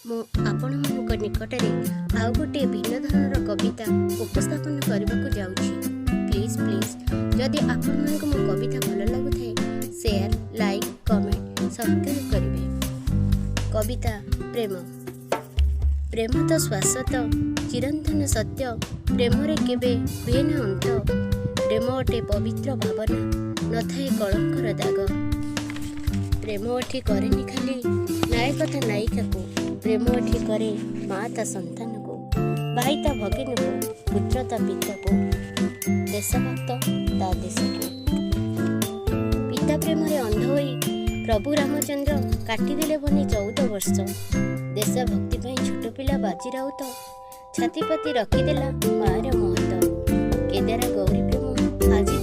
ମୁଁ ଆପଣମାନଙ୍କ ନିକଟରେ ଆଉ ଗୋଟିଏ ଭିନ୍ନ ଧରଣର କବିତା ଉପସ୍ଥାପନ କରିବାକୁ ଯାଉଛି। ପ୍ଲିଜ୍ ପ୍ଲିଜ୍, ଯଦି ଆପଣମାନଙ୍କୁ ମୋ କବିତା ଭଲ ଲାଗୁଥାଏ, ସେୟାର, ଲାଇକ୍, କମେଣ୍ଟ, ସବସ୍କ୍ରାଇବ୍ କରିବେ। କବିତା ପ୍ରେମ। ପ୍ରେମ ତ ଶ୍ୱାସତ ଚିରନ୍ତନ ସତ୍ୟ, ପ୍ରେମରେ କେବେ ହୁଏ ନା ଅନ୍ତ। ପ୍ରେମ ଅଟେ ପବିତ୍ର ଭାବନା, ନଥାଏ କଳଙ୍କର ଦାଗ। ପ୍ରେମ ଏଠି କରେନି ଖାଲି ନାୟକ ତା ନାୟିକାକୁ, ପ୍ରେମ ଏଠି କରେ ମା ତା ସନ୍ତାନକୁ, ଭାଇ ତା ଭଗିନୀକୁ, ପୁତ୍ର ତା ପିତାକୁ, ଦେଶଭକ୍ତ ତା ଦେଶକୁ। ପିତା ପ୍ରେମରେ ଅନ୍ଧ ହୋଇ ପ୍ରଭୁ ରାମଚନ୍ଦ୍ର କାଟିଦେଲେ ବନି 14 ବର୍ଷ। ଦେଶଭକ୍ତି ପାଇଁ ଛୋଟ ପିଲା ବାଜି ରାଉତ ଛାତିପାତି ରଖିଦେଲା ମାଆର ମହତ। କେଦାର ଗୌରୀ ପ୍ରେମ ଆଜି